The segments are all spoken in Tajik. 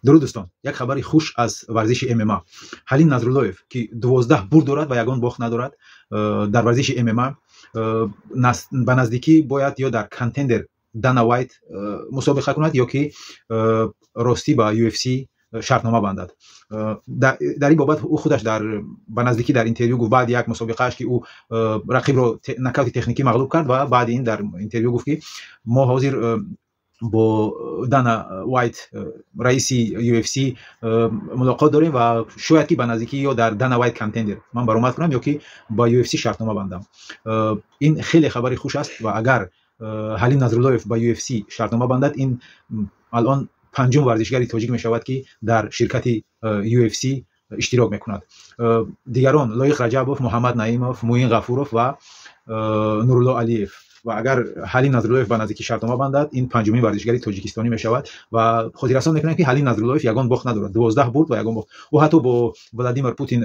Дуруд, дӯстон! Як хабари хуш аз варзиши ММА. Ҳалим Назруллоев, ки 12 бурд дорад ва ягон бохт надорад дар варзиши ММА, ба наздикӣ бояд ё дар Contender Дана Вайт мусобиқа кунад, ё ки ростӣ ба UFC шартнома бандад. Дар ин бобат ӯ худаш дар ба наздикӣ дар интервю гуфт, баъди як мусобиқааш, ки ӯ рақибро нокаути техникӣ мағлуб кард, ва баъди ин дар интервю гуфт, ки мо ҳозир бо Дана Вайт, раиси UFC, мулоқот дорем ва шояд ки ба наздикӣ ё дар Дана Вайт Contender ман баромад кунам, ё ки ба UFC шартнома бандам. Ин хеле хабари хуш аст ва агар Ҳалим Назруллоев ба UFC шартнома бандад, ин алон панҷум варзишгари тоҷик мешавад, ки дар ширкати UFC иштирок мекунад. Дигарон Лоиқ Раҷабов, Муҳаммад Наимов, Муин Ғафуров ва Нурулло Алиев. Ва агар Ҳалим Назруллоев ба наздикӣ шартнома бандад, ин панҷумин варзишгари тоҷикистонӣ мешавад. Ва хотиррасон мекунем, ки Ҳалим Назруллоев ягон бохт надорад, 12 бурд ва ягон бохт. Ӯ ҳатто бо Владимир Путин,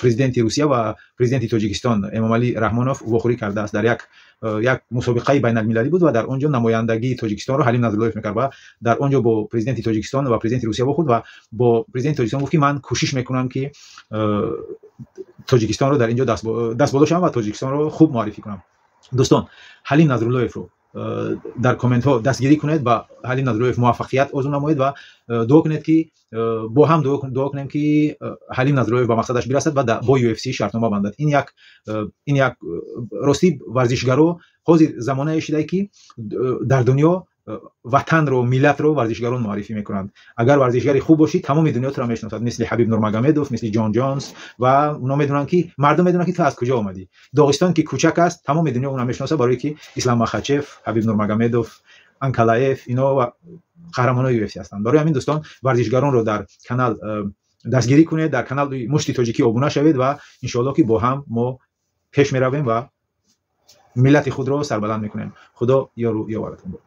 президенти Русия, ва президенти Тоҷикистон Эмомалӣ Раҳмонов вохӯрӣ кардааст. Дар як мусобиқаи байналмилалӣ буд ва дар он ҷо намояндагии Тоҷикистонро Ҳалим Назруллоев мекард ва дар он ҷо бо президенти Тоҷикистон ва президенти Русия вохӯрд ва бо президенти Тоҷикистон гуфт, ки ман кӯшиш мекунам, ки Тоҷикистонро дар ин ҷо даст боло шавам ва Тоҷикистонро хуб муаррифӣ кунам. Дӯстон, Ҳалим Назруллоевро дар комментҳо дастгирӣ кунед, ба Ҳалим Назруллоев муваффақият орзу намоед ва дуо кунед, ки бо ҳам дуо кунем, ки Ҳалим Назруллоев ба мақсадаш бирасад ва бо UFC шартнома бандад. Ин як ростӣ варзишгаро ҳозир замонае шидае, ки дар дунё ватанро, миллатро варзишгарон муаррифӣ мекунанд. Агар варзишгари хуб бошӣ, тамоми дунё туро мешиносад, мисли Ҳабиб Нурмагомедов, мисли Ҷон Ҷонс, ва оно медонанд, ки мардум медонанд, ки ту аз куҷо омадӣ. Доғистон ки кӯчак аст, тамоми дунё уна мешиносад, барое ки Ислам Махачев, Ҳабиб Нурмагомедов, Анкалаев, ино қаҳрамонои UFC ҳастанд. Барои ҳамин, дӯстон, варзишгаронро дар канал дастгирӣ кунед, дар канали Мушти Тоҷикӣ обуна шавед ва иншоалло, ки бо ҳам мо пеш меравем ва миллати худро сарбаланд мекунем. Худо ёру ёваратон бод.